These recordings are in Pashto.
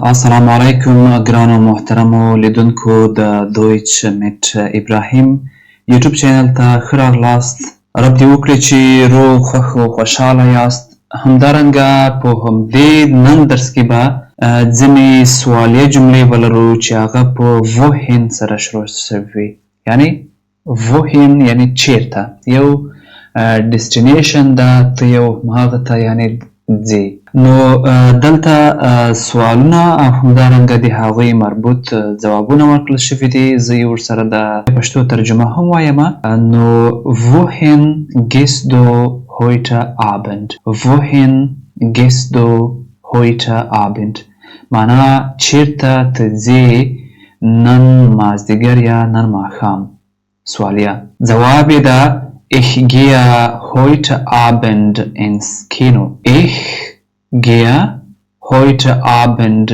السلام علیکم ګرانو محترمو لیدونکو د دویچ میټ ابراهیم یوټیوب چینل ته ښه راغلاست. رب دې وکړي چې روغ، خوښ او خوشحاله یاست. همدارنګه په همدې نن درس کې به ځینې سوالیه جملې ولرو چې هغه په wohin سره شروع شوي وي، یعنی wohin یعنی چیرته، یو destination ده، ته یو هماغه ته یعنی ځې. نو دلته سوالونه او همدارنګه د هغوی مربوط ځوابونه ورکړل شوي دي. زه یې ورسره د پښتو ترجمه هم وایم. نو wohin gehst du heute Abend؟ wohin gehst du heute Abend؟ معنا چیرته ته ځې نن مازدیګر یا نن ماښام؟ سوالیه ځواب یې ده Ich gehe heute Abend ins Kino. Ich gehe heute Abend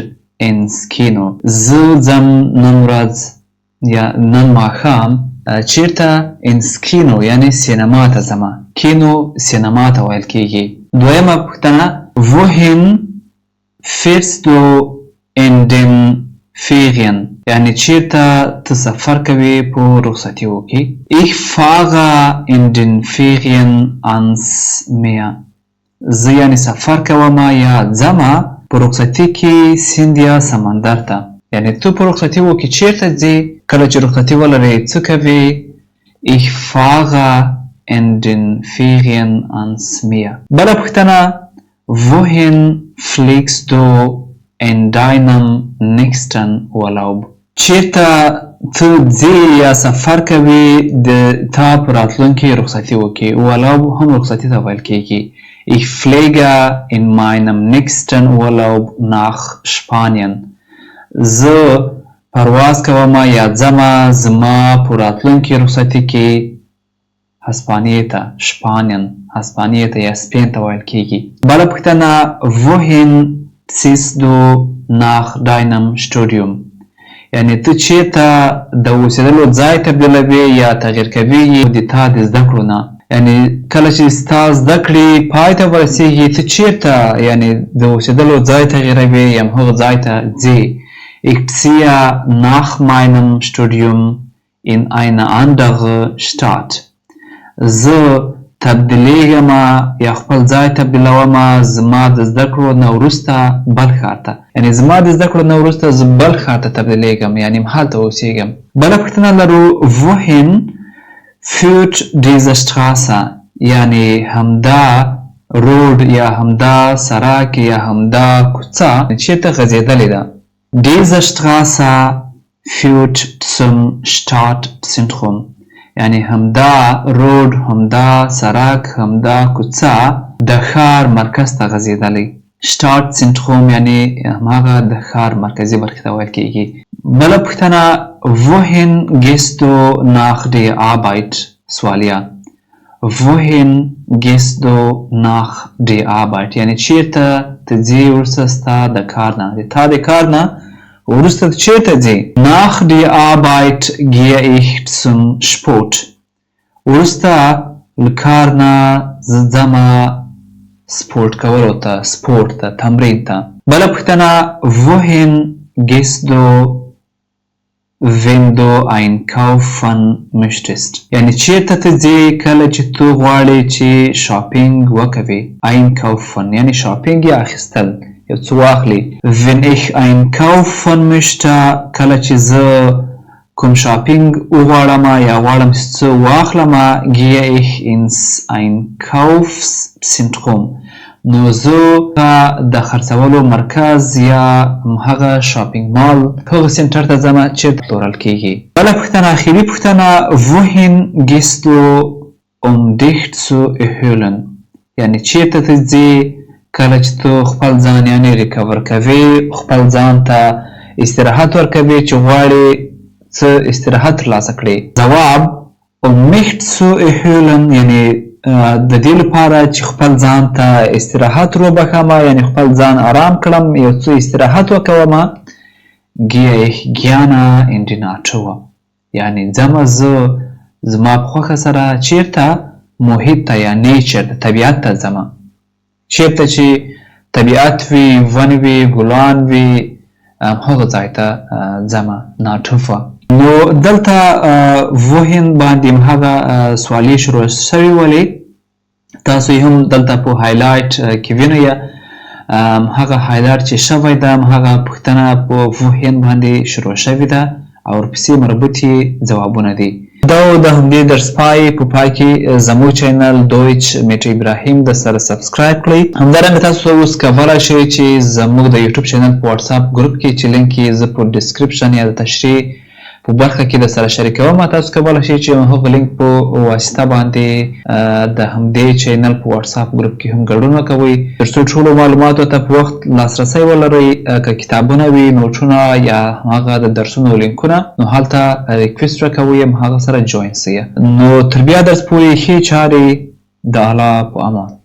ins Kino. زه ځم نن ورځ یا نن ماښام چیرته؟ ins Kino یعنی سینما ته ځم. Kino سینما ته ویل کیږي. دویمه پوښتنه wohin fährst du in den Ferien؟ یعنی چیرته ته سفر کوې په رخصتیو کې؟ Ich fahre in den Ferien ans Meer. زه یعنی سفر کوم یا ځمه په رخصتي کې سیند یا سمندر ته. یعنی ته په رخصتیو کې چیرته ځې؟ کله چې رخصتي ولرې څه کوې؟ Ich fahre in den Ferien ans Meer. بله پوښتنه wohin fliegst du in deinem nächsten Urlaub؟ چیرته ته ځې یا سفر کوې د تا په راتلونکي رخصتیو کې؟ Urlaub هم رخصتي ته ویل کیږي. Ich fliege in meinem nächsten Urlaub nach Spanien. زه پرواز کوم یا ځمه زما په راتلونکي رخصتي کې هسپانیې ته، Spanien هسپانیې ته یا سپین ته ویل کیږي. بله پوښتنه wohin ziehst du nach deinem Studium؟ یعنی ته چیرته د اوسېدلو ځای تبدیلوې یا تغییر کوي د تا د زده کړو نه؟ یعنی کله چې ستا زده کړې پای ته ورسیږي ته چیرته یعنی د اوسېدلو ځای تغییروې یا هغه ځای ته ځې؟ Ich ziehe nach meinem Studium in eine andere Stadt. زه تبدیلیږم یا خپل ځای تبدیلوم زما د زده کړو نه وروسته بل ښار ته. یعنی زما د زده کړو نه وروسته زه بل ښار ته تبدیلیږم، یعنی هلته اوسیږم. بله پوښتنه لرو wohin führt diese Straße؟ یعنی همدا road یا همدا سړک یا همدا کوڅه چیرته غځېدلې ده؟ Diese Straße führt zum Stadtzentrum. یعنی همدا road، همدا سړک، همدا کوڅه د ښار مرکز ته غځېدلی. Stadtzentrum یعنی هماغه د ښار مرکزي برخې ته ویل کیږي. بله پوښتنه wohin gehst du nach der Arbeit؟ سوالیه wohin gehst du nach der Arbeit؟ یعنی چیرته ته ځې وروسته ستا د کار نه، د تا د کار نه وروسته ته چیرته ځې؟ Nach der Arbeit gehe ich zum Sport. وروسته له کار نه زه ځمه سپورت کولو ته، سپورت ته، تمرین ته. بله پوښتنه wohin gehst du wenn du einkaufen möchtest؟ یعنی چیرته ته ځې کله چې ته غواړې چې شاپینګ وکوې؟ einkaufen یعنی شاپینګ یا اخیستل، یو څه واخلې. wenn ich einkaufen möchte کله چې زه کوم شاپینګ وغواړم یا غواړم چې څه واخلم، gehe ich ins Einkaufszentrum. نو زه د خرڅولو مرکز یا هغه shopping mall هغه center ته ځم چېرته پلورل کیږي. بله پوښتنه اخري پوښتنه wohin gehst du um dich zu erholen؟ یعنی چیرته ته ځې کله چې ته خپل ځان یعنی recover کوې، خپل ځان ته استراحت ورکوې چې غواړې څه استراحت ترلاسه کړې؟ ځواب um mich zu erholen یعنی د دې لپاره چې خپل ځان ته استراحت وروبښم، یعنی خپل ځان آرام کړم، یو څه استراحت وکوم، gehe ich gerne in die Natur. یعنی ځمه زه زما په خوښه سره چیرته؟ محیط ته یا nature ته، طبیعت ته ځمه، چیرته چې طبیعت وي، ونې وي، ګلان وي. هغه ځای ته ځمه ناټوفه. نو دلته wohin باندې هغه سوالې شروع شوې ولې تاسو یې هم دلته په highlight کې وینئ. هغه highlight چې شوی ده هغه پوښتنه په wohin باندې شروع شوې ده او ورپسې مربوطې ځوابونه دي. دا د همدې درس پای. په پای کې زموږ channel Deutsch mit ابراهیم د سره subscribe کړئ. همدارنګه تاسو اوس کولی شئ چې زموږ د یوټیوب channel په واتساپ ګروپ کې چې لینک یې زه په description یا د تشریح په برخه کې د سره شریکوم، تاسو کولی شئ چې هغه لینک په واسطه باندې د همدې channel په واتساپ ګروپ کې هم ګډون وکوئ، ترڅو ټولو معلوماتو ته په وخت لاسرسی ولرئ. که کتابونه وي، نوټونه یا هغه د درسونو لینکونه، نو هلته request راکوئ، هم هغه سره join سئ. نو تر بیا درس پورې ښې چارې، د الله په امان.